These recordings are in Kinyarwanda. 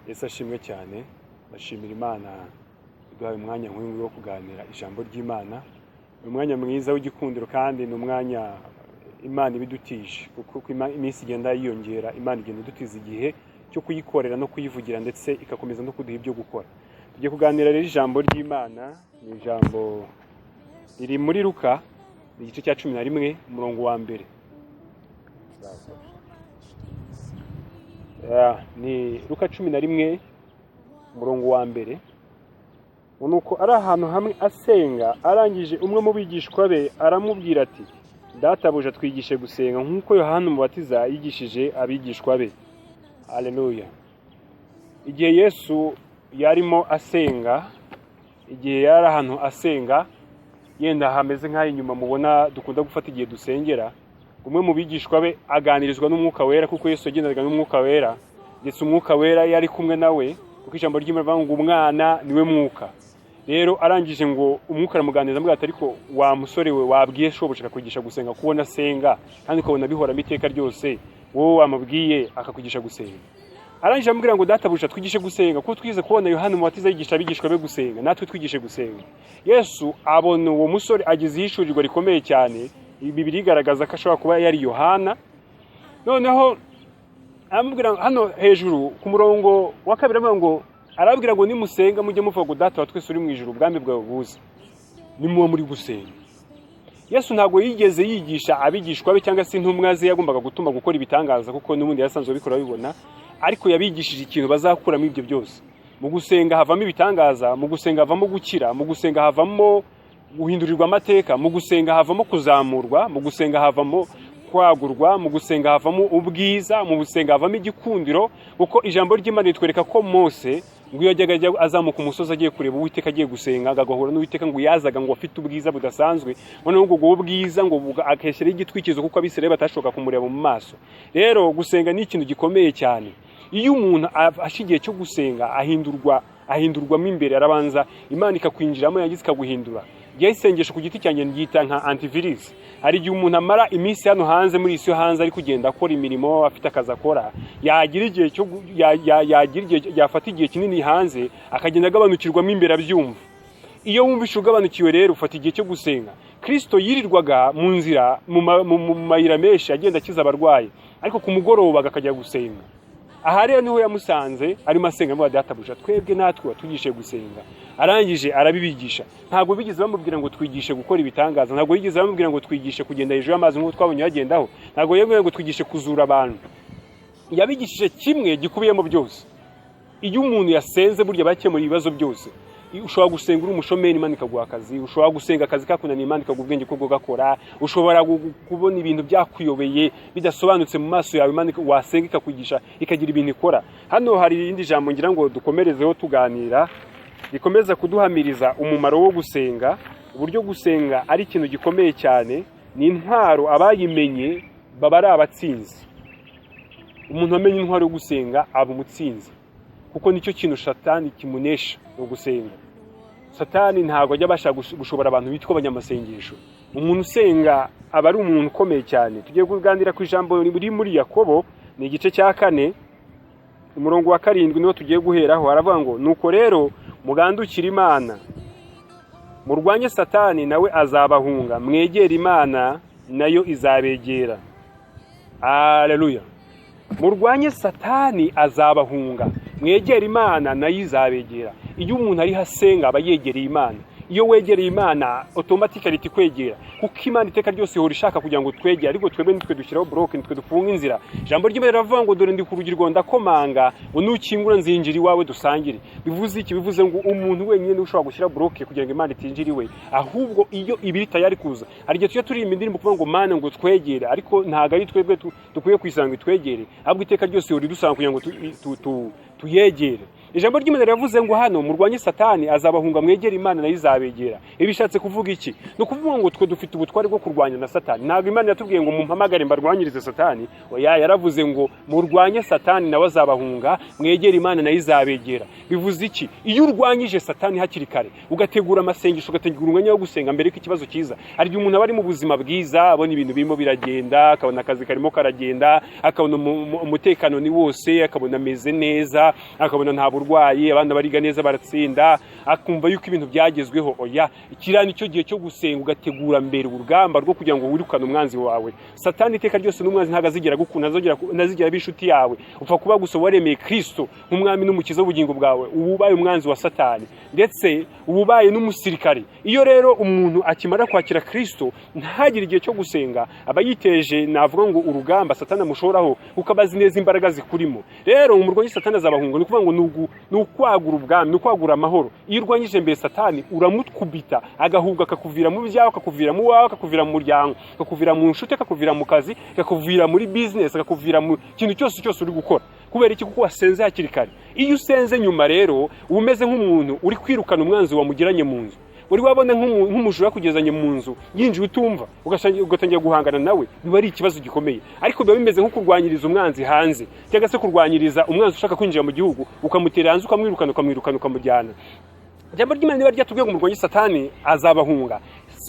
Yesu ashimwe cyane. Ndashimira Imana iduhaye umwanya nk'uyu nguyu wo kuganira ijambo ry'Imana. Ni umwanya mwiza w'igikundiro kandi ni umwanya Imana ibidutije, kuko uko iminsi igenda yiyongera, Imana igenda idutiza igihe cyo kuyikorera no kuyivugira, ndetse igakomeza no kuduha ibyo gukora. Tugiye kuganira rero ijambo ry'Imana, ni ijambo riri muri Luka, ni igice cya 11, umurongo wa mbere. Ni Luka 11, umurongo wa mbere. Nuko ari ahantu hamwe asenga, arangije umwe mu bigishwa be aramubwira ati: "Databuja, twigishe gusenga nk'uko Yohana Umubatiza yigishije abigishwa be." Haleluya. Igihe Yesu yarimo asenga, igihe yari ahantu asenga, yenda hameze nk'aho inyuma mubona dukunda gufata igihe dusengera, umwe mu bigishwa be aganirizwa n'Umwuka Wera, kuko Yesu yagendanaga n'Umwuka Wera, ndetse Umwuka Wera yari kumwe nawe, kuko ijambo ry'Imana rivuga ngo umwana niwe mwuka. Rero arangije ngo Umwuka aramuganiriza, amubwira ati: "Ariko wa musore we, wabwiye shobuja akakwigisha gusenga, kubona asenga kandi ukabona bihoramo iteka ryose, wowe wamubwiye akakwigisha gusenga?" Arangije amubwira ngo: "Databuja, twigishe gusenga, kuko twize kubona Yohana Umubatiza yigisha abigishwa be gusenga, natwe twigishe gusenga." Yesu abona uwo musore agize ihishurirwa rikomeye cyane. Bibiliya igaragaza ko ashobora kuba yari Yohana. Noneho aramubwira hano hejuru ku murongo wa kabiri, avuga ngo, arababwira ngo: "Nimusenga mujye muvuga ngo: 'Data wa twese uri mu ijuru, ubwami bwawe buze.'" Nimuba muri gusenga. Yesu ntabwo yigeze yigisha abigishwa be cyangwa se intumwa ze yagombaga gutuma gukora ibitangaza, kuko n'ubundi yasanzwe abikora babibona, ariko yabigishije ikintu bazakuramo ibyo byose. Mu gusenga havamo ibitangaza, mu gusenga havamo gukira, mu gusenga havamo guhindurirwa amateka, mu gusenga havamo kuzamurwa, mu gusenga havamo kwagurwa, mu gusenga havamo ubwiza, mu gusenga havamo igikundiro, kuko ijambo ry'Imana ritwereka ko Mose ngo iyo yajyaga ajya azamuka umusozi agiye kureba Uwiteka, agiye gusenga, agahura n'Uwiteka, ngo yazaga ngo afite ubwiza budasanzwe. Noneho ngo ubwo bwiza ngo akeshyiraho igitwikirizo, kuko Abisirayeli batashoboka kumureba mu maso. Rero gusenga ni ikintu gikomeye cyane. Iyo umuntu afashe igihe cyo gusenga, ahindurwa, ahindurwamo imbere. Arabanza Imana ikakwinjiramo, yagize ikaguhindura. Njyewe isengesho ku giti cyanjye ryita nka antivirus. Hari igihe umuntu amara iminsi hano hanze, muri iyi si yo hanze, ari kugenda akora imirimo, afite akazi akora, yagira igihe cyo yagira igihe yafata igihe kinini hanze, akagenda agabanukirwamo imbere abyumva. Iyo wumvishe ugabanukiwe rero, ufata igihe cyo gusenga. Kristo yirirwaga mu nzira, mu mayira menshi, agenda akiza abarwayi, ariko ku mugoroba akajya gusenga. Aha rero niho yamusanze arimo asenga, amubaza: "Databuja, twebwe natwe watwigishe gusenga." Arangije arabibigisha. Ntabwo bigeze bamubwira ngo: "Twigishe gukora ibitangaza." Ntabwo bigeze bamubwira ngo: "Twigishe kugenda hejuru y'amazi nk'uko twabonye bagendaho." Ntabwo yababwira ngo: "Twigishe kuzura abantu." Yabigishije kimwe gikubiyemo byose. Iyo umuntu yasenze, burya bakemura ibibazo byose. Ushobora gusenga uri umushomeri, Imana ikaguha akazi. Ushobora gusenga akazi kakunaniye, Imana ikaguha ubwenge bwo gukora. Ushobora kubona ibintu byakuyobeye, bidasobanutse mu maso yawe, Imana wasenga ikakwigisha, ikagira ibintu ikora. Hano hari irindi jambo ngira ngo dukomerezeho tuganira, rikomeza kuduhamiriza umumaro wo gusenga, uburyo gusenga ari ikintu gikomeye cyane. Ni intwaro, abayimenye baba ari abatsinzi. Umuntu wamenye intwaro yo gusenga aba umutsinzi, kuko nicyo kintu Satani kimunesha, ni ugusenga. Satani ntabwo ajya abasha gushobora abantu bitwa abanyamasengesho. Umuntu usenga aba ari umuntu ukomeye cyane. Tugiye kuganira ku ijambo riri muri Yakobo, ni igice cya 4, umurongo wa 7 niwo tugiye guheraho. Aravuga ngo: "Nuko rero mugandukire Imana, murwanye Satani nawe azabahunga, mwegere Imana nayo izabegera." Aleluya. Murwanye Satani azabahunga, mwegere Imana nayo izabegera. Iyo umuntu ariho asenga, aba yegereye Imana. Iyo wegereye Imana, automatically ikwegera, kuko Imana iteka ryose ihora ishaka kugira ngo twegere, ariko twebwe nitwe dushyiraho block, nitwe dufunga inzira. Ijambo ry'Imana riravuga ngo: "Dore ndi ku rugi rwawe ndakomanga, ngo nukingura nzinjira iwawe dusangire." Bivuze iki? Bivuze ngo umuntu wenyine niwe ushobora gushyira block kugira ngo Imana itinjira iwe. Ahubwo iyo ibiri tayari kuza. Hari igihe tujya turirimba indirimbo kuvuga ngo: "Mana, ngo twegere," ariko ntabwo ari twebwe dukwiye kwisanga itwegere, ahubwo iteka ryose ihora idusanga kugira ngo tuyegere. Ijambo ry'Imana riravuze ngo hano murwanye Satani azabahunga, mwegere Imana nayo izabegera. Ibi bishatse kuvuga iki? Ni ukuvuga ngo twe dufite ubutware bwo kurwanya na Satani. Ntabwo Imana yatubwiye ngo mumpamagare mbarwanyirize Satani. Oya, yaravuze ngo murwanye Satani nawe azabahunga, mwegere Imana nayo izabegera. Bivuze iki? Iyo urwanyije Satani hakiri kare, ugategura amasengesho, ugategura umwanya wo gusenga mbere y'uko ikibazo kiza. Hari igihe umuntu aba ari mu buzima bwiza, abona ibintu birimo biragenda, akabona akazi karimo karagenda, akabona umutekano ni wose, akabona ameze neza, akabona nta burwayi, abana bariga neza baratsinda, akumva yuko ibintu byagezweho. Oya, kiriya nicyo gihe cyo gusenga, ugategura mbere urugamba rwo kugira ngo wirukane umwanzi wawe Satani. Iteka ryose n'umwanzi ntabwo azigera agukunda, ntazigera aba inshuti yawe. Upfa kuba gusa waremeye Kristo nk'umwami n'umukiza w'ubugingo bwawe, uba ubaye umwanzi wa Satani, ndetse uba ubaye n'umusirikare. Iyo rero umuntu akimara kwakira Kristo ntagire igihe cyo gusenga, aba yiteje, navuga ngo, urugamba Satani amushoraho, kuko aba azi neza imbaraga zikurimo. Rero umurwanyi Satani azabahunga, ni ukuvuga ngo ni ukwagura ubwami, ni ukwagura amahoro. Iyo urwanyije mbere Satani, uramukubita agahubwa, akakuvira mu byawe, akakuvira mu wawe, akakuvira mu muryango, akakuvira mu nshuti, akakuvira mu kazi, akakuvira muri business, akakuvira mu kintu cyose cyose uri gukora. Kubera iki? Kuko wasenze hakiri kare. Iyo usenze nyuma rero, uba umeze nk'umuntu uri kwirukana umwanzi wamugiranye mu nzu. Uri wabona nk'umujura yakugezanye mu nzu, yinjiye utumva, ugatangira guhangana nawe, biba ari ikibazo gikomeye. Ariko biba bimeze nko kurwanyiriza umwanzi hanze, cyangwa se kurwanyiriza umwanzi ushaka kwinjira mu gihugu, ukamutera hanze, ukamwirukana, ukamwirukana, ukamujyana. Ijambo ry'Imana niba ryatubwiye ngo murwanye Satani azabahunga,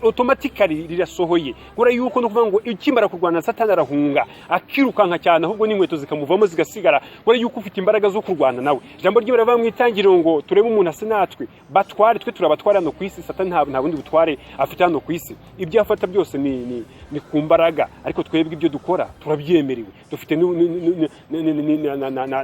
automatically rirasohoye, kubera yuko ni ukuvuga ngo ukimara kurwana na Satani arahunga, akirukanka cyane, ahubwo n'inkweto zikamuvamo zigasigara, kubera yuko ufite imbaraga zo kurwana nawe. Ijambo ry'Imana rivuga mu Itangiriro ngo turebe umuntu ase natwe, batware. Twe turabatware hano ku isi. Satani nta bundi butware afite hano ku isi. Ibyo afata byose ni ku mbaraga, ariko twebwe ibyo dukora turabyemerewe, dufite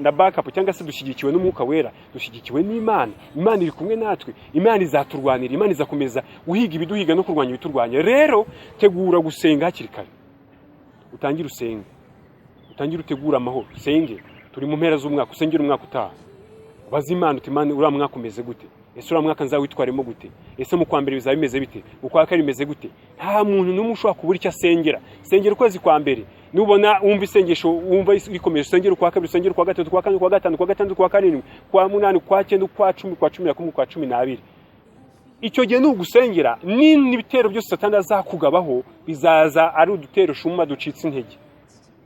na backup, cyangwa se dushyigikiwe n'Umwuka Wera, dushyigikiwe n'Imana. Imana iri kumwe natwe, Imana izaturwanira, Imana izakomeza guhiga ibiduhiga no kurwanya ibiturwanya. Rero tegura gusenga hakiri kare, utangire usenge, utangire utegure amahoro, usenge. Turi mu mpera z'umwaka, usengere umwaka utaha, ubaze Imana uti: "Imana, uriya mwaka umeze gute? Ese uriya mwaka nzawitwaremo gute? Ese mu kwa mbere bizaba bimeze bite? Mu kwa kabiri bimeze gute?" Nta muntu n'umwe ushobora kubura icyo asengera. Sengera ukwezi kwa mbere, nubona wumva isengesho wumva rikomeje, usengera ukwa kabiri, usengera ukwa gatatu, ukwa kane, ukwa gatanu, ukwa gatandatu, ukwa karindwi, ukwa munani, ukwa cyenda, ukwa 10, ukwa 11, ukwa 12. Icyo gihe nugusengera, n'ibitero byose Satani azakugabaho bizaza ari udutero shuma ducitse intege.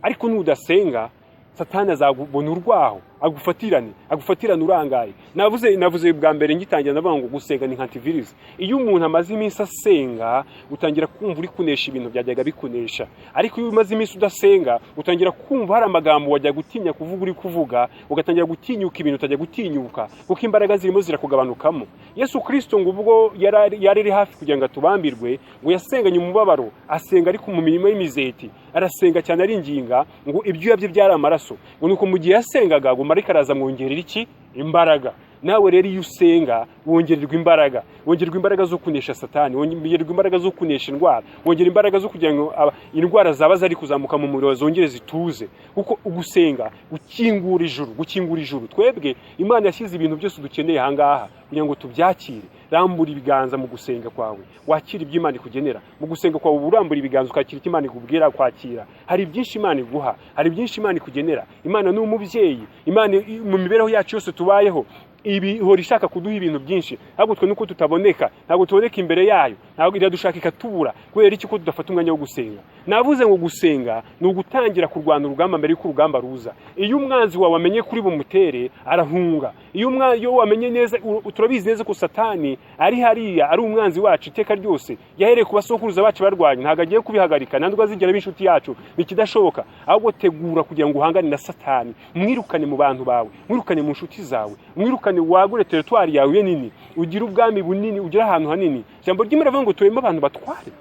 Ariko nudasenga, Satani azabona urwaho agufatirane, agufatirane urangaye. Navuze bwa mbere ngitangira, ndavuga ngo gusenga ni nka antivirus. Iyo umuntu amaze iminsi asenga, utangira kumva uri kunesha ibintu byajyaga bikunesha. Ariko iyo umaze iminsi udasenga, utangira kumva hari amagambo wajya gutinya kuvuga uri kuvuga, ugatangira gutinyuka ibintu utajya gutinyuka, kuko imbaraga zirimo zirakugabanukamo. Yesu Kirisito ngo ubwo yari ari hafi kugira ngo atubambirwe, ngo yasenganye umubabaro, asenga ariko mu mirimo y'imizeti, arasenga cyane, aringinga, ngo ibyuya bye byari amaraso. Ngo nuko mu gihe yasengaga, ngo marayika araza amwongerera iki? Imbaraga. Nawe rero iyo usenga wongererwa imbaraga, wongererwa imbaraga zo kunesha Satani, wongererwa imbaraga zo kunesha indwara, wongera imbaraga zo kugira ngo indwara zaba zari kuzamuka mu mubiri zongere zituze, kuko ugusenga gukingura ijuru, gukingura ijuru. Twebwe Imana yashyize ibintu byose dukeneye ahangaha kugira ngo tubyakire. Rambura ibiganza mu gusenga kwawe, wakira ibyo Imana ikugenera. Mu gusenga kwawe uba urambura ibiganza, ukakira icyo Imana ikubwira kwakira. Hari byinshi Imana iguha, hari byinshi Imana ikugenera. Imana ni umubyeyi. Imana mu mibereho yacu yose tubayeho ibi ihora ishaka kuduha ibintu byinshi, ahubwo twe nuko tutaboneka, ntabwo tuboneka imbere yayo, ntabwo iradushaka ikatubura. Kubera iki? Ko tudafata umwanya wo gusenga. Navuze ngo gusenga ni ugutangira kurwana urugamba mbere y'uko urugamba ruza. Iyo umwanzi wawe amenye kuri bumutere, arahunga. Iyo wamenye neza, turabizi neza ko Satani ari hariya, ari umwanzi wacu iteka ryose, yahereye ku basokuruza bacu barwanya, ntabwo agiye kubihagarika, ntabwo azigera aba inshuti yacu, ni ikidashoboka. Ahubwo tegura kugira ngo uhangane na Satani, mwirukane mu bantu bawe, mwirukane mu nshuti zawe, mwirukane, wagure territoire yawe ibe nini, ugire ubwami bunini, ugire ahantu hanini. Ijambo ry'Imana rivuga ngo tureme abantu batware.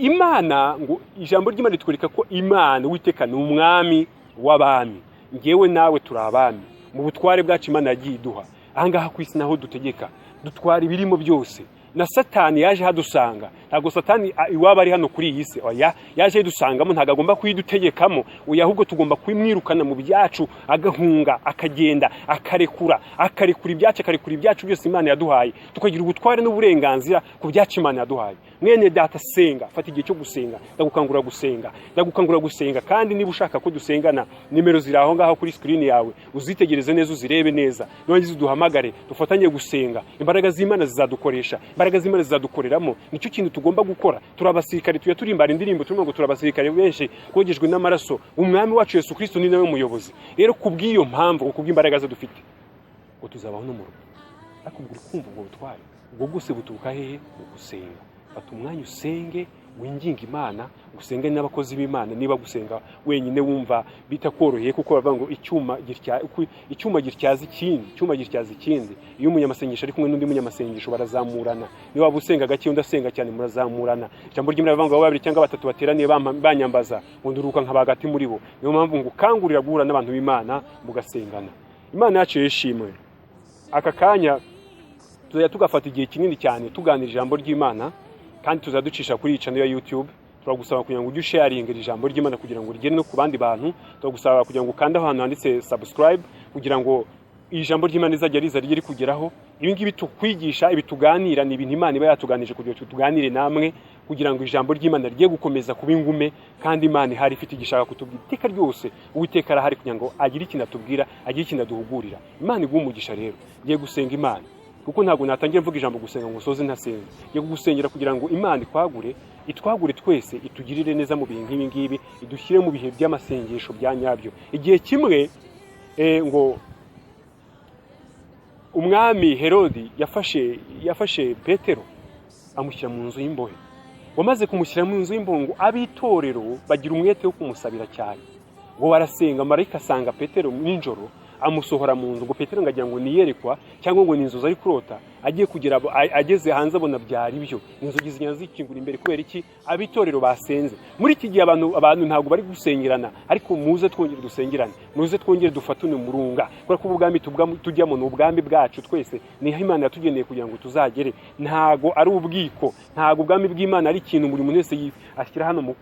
Imana, ngo ijambo ry'Imana ritwereka ko Imana Uwiteka ni umwami w'abami. Ngewe nawe turi abami mu butware bwacu Imana yagiye iduha ahangaha ku isi, naho dutegeka, dutwara ibirimo byose. Na Satani yaje hadusanga. Ntabwo Satani iwaba ari hano kuri iyi si. Oya, yaje yidusangamo, ntabwo agomba kuyidutegekamo. Oya, ahubwo tugomba kumwirukana mu byacu, agahunga, akagenda, akarekura, akarekura ibyacu, akarekura ibyacu byose Imana yaduhaye, tukagira ubutware n'uburenganzira ku byacu Imana yaduhaye. Mwene data, senga, fata igihe cyo gusenga. Ndagukangurira gusenga, ndagukangurira gusenga. Kandi niba ushaka ko dusengana, nimero ziri aho ngaho kuri screen yawe, uzitegereze neza, uzirebe neza, nurangiza uduhamagare dufatanye gusenga. Imbaraga z'Imana zizadukoresha, imbaraga z'Imana zizadukoreramo. Nicyo kintu tugomba gukora. Turi abasirikare, tujya turimbara indirimbo turimo ngo turi abasirikare benshi kogejwe n'amaraso. Umwami wacu Yesu Kristo ni nawe muyobozi. Rero kubw'iyo mpamvu, kubw'imbaraga ze dufite, ngo tuzabaho no mu rugo. Ariko ubwo uri kumva ubwo butware ubwo bwose buturuka hehe? Mu gusenga. Fata umwanya usenge, winginga Imana, usenge n'abakozi b'Imana. Niba gusenga wenyine wumva bitakoroheye, kuko bavuga ngo icyuma gityaza ikindi, icyuma gityaza ikindi. Iyo umunyamasengesho ari kumwe n'undi munyamasengesho barazamurana. Niba waba usenga gake undi asenga cyane, murazamurana. Ijambo ry'Imana rivuga ngo abo babiri cyangwa batatu bateraniye banyambaza, ngo nduruka nkaba hagati muri bo. Niyo mpamvu ngukangurira guhura n'abantu b'Imana mugasengana. Imana yacu yishimwe. Aka kanya tuzajya tugafata igihe kinini cyane tuganira ijambo ry'Imana, kandi tuzaducisha kuri iyi channel ya YouTube. Turagusaba kugira ngo ujye usharinga iri jambo ry'Imana kugira ngo rigere no ku bandi bantu. Turagusaba kugira ngo ukande ahantu handitse subscribe kugira ngo iri jambo ry'Imana rizajya riza rijye rikugeraho. Ibi ngibi tukwigisha, ibi tuganira, ni ibintu Imana iba yatuganije kugira ngo tuganire namwe, kugira ngo ijambo ry'Imana rigiye gukomeza kuba ingume. Kandi Imana ihari ifite igishaka kutubwira iteka ryose. Uwiteka arahari kugira ngo agire ikintu atubwira, agire ikintu aduhugurira. Imana iguhe umugisha. Rero ngiye gusenga Imana, kuko ntabwo natangira mvuga ijambo gusenga ngo usoze ntasenga. Ngiye kugusengera kugira ngo Imana ikwagure, itwagure twese, itugirire neza mu bihe nk'ibi ngibi, idushyire mu bihe by'amasengesho bya nyabyo. Igihe kimwe ngo umwami Herodi yafashe Petero amushyira mu nzu y'imbohe. Wamaze kumushyira mu nzu y'imbohe, ngo ab'itorero bagira umwete wo kumusabira cyane, ngo barasenga. Marayika asanga Petero nijoro amusohora mu nzu. Ngo Petero ngo agira ngo niyerekwa cyangwa ngo ni inzozi ari kurota. Agiye kugera ageze hanze abona byari byo, inzugi zigenda zikingura imbere. Kubera iki? Ab'itorero basenze. Muri iki gihe abantu ntabwo bari gusengerana, ariko muze twongere dusengerane, muze twongere dufatane umurunga, kubera ko ubwami tujyamo ni ubwami bwacu twese, niho Imana yatugeneye kugira ngo tuzagere. Ntago ari ubwiko, ntago ubwami bw'Imana ari ikintu buri muntu wese ashyira hano mu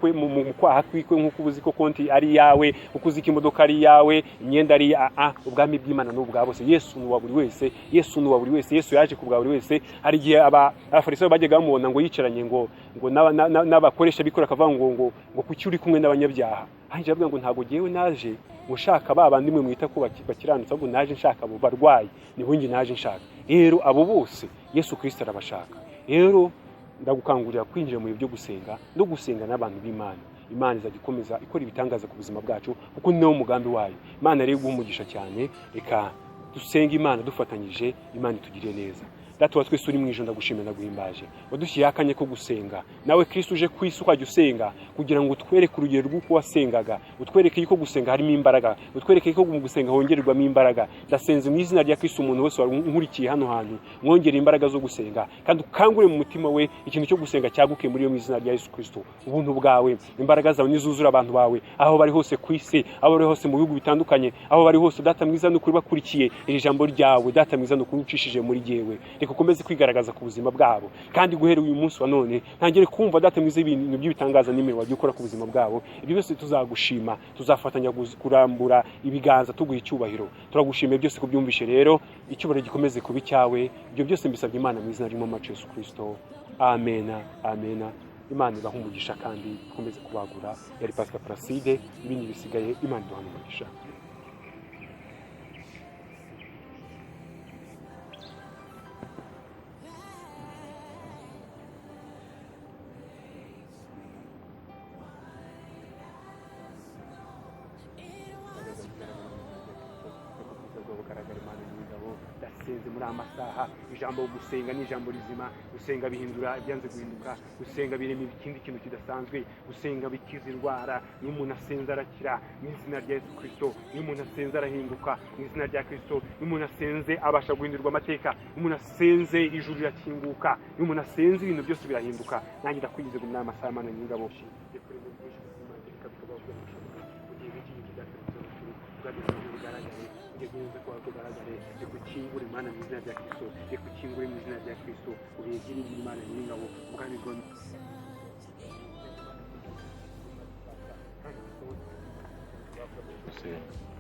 kwaha kwikwe, nk'uko uzi ko konti ari iyawe, uko uzi ko imodoka ari iyawe, imyenda ari iya. Ubwami bw'Imana ni ubwa bose. Yesu ni uwa buri wese, Yesu ni uwa buri wese, Yesu yaje ku bwa buri wese. Hari igihe abafarisayo bajyaga bamubona ngo yicaranye ngo n'abakoresha bikora, akavuga ngo kuki uri kumwe n'abanyabyaha? Hanyuma avuga ngo ntabwo jyewe naje ngo nshaka ba bandi mwe mwita ko bakiranutse, ahubwo naje nshaka abo barwayi, nibo njye naje nshaka. Rero abo bose Yesu Kristo arabashaka. Rero ndagukangurira kwinjira mu bihe byo gusenga no gusenga n'abantu b'Imana. Imana izajya ikomeza ikora ibitangaza ku buzima bwacu, kuko ni nawo mugambi wayo. Imana rero iguhe umugisha cyane. Reka dusenge Imana dufatanyije, Imana itugirire neza. Data wa twese uri mu ijuru, ndagushimira, ndaguhimbaje, wadushyiriyeho akanya ko gusenga. Nawe Kristo uje ku isi ukajya usenga kugira ngo utwereke urugero rw'uko wasengaga, utwereke yuko gusenga harimo imbaraga, utwereke yuko mu gusenga hongererwamo imbaraga. Ndasenze mu izina rya Kristo, umuntu wese wankurikiye hano hantu mwongere imbaraga zo gusenga, kandi ukangure mu mutima we ikintu cyo gusenga cyaguke muri yo mu izina rya Yesu Kristo. Ubuntu bwawe, imbaraga zawe nizuzura abantu bawe aho bari hose ku isi, aho bari hose mu bihugu bitandukanye, aho bari hose. Data mwiza, ni ukuri bakurikiye iri jambo ryawe. Data mwiza, ni ukuri ucishije muri jyewe, reka ukomeze kwigaragaza ku buzima bwabo. Kandi guhera uyu munsi wa none ntangire kumva, Data mwiza, ibintu by'ibitangaza n'imirimo wagiye ukora ku buzima bwabo. Ibyo byose tuzagushima, tuzafatanya kurambura ibiganza tuguha icyubahiro. Turagushimiye byose kubyumvishe. Rero icyubahiro gikomeze kuba icyawe. Ibyo byose mbisabye Imana mu izina ry'Umwami wacu Yesu Kristo, amena, amena. Imana ibahe umugisha kandi ikomeze kubagura. Yari Pastor Placide. Ibindi bisigaye Imana iduha umugisha. Ndasenze muri aya masaha, ijambo gusenga ni ijambo rizima. Gusenga bihindura ibyanze guhinduka, gusenga birema ikindi kintu kidasanzwe, gusenga bikiza indwara. Iyo umuntu asenze arakira mu izina rya Yesu Kristo. Iyo umuntu asenze arahinduka mu izina rya Kristo. Iyo umuntu asenze abasha guhindurwa amateka. Iyo umuntu asenze ijuru rirakinguka. Iyo umuntu asenze ibintu byose birahinduka. Nanjye ndakwinginze ngo muri aya masaha, Mana nyir'ingabo, reka ukingure Imana mu izina rya Kristo, reka ukingure mu izina rya Kristo, ubihe byiringiro Imana nyir'ingabo, ubwami bwawe. Gusenga.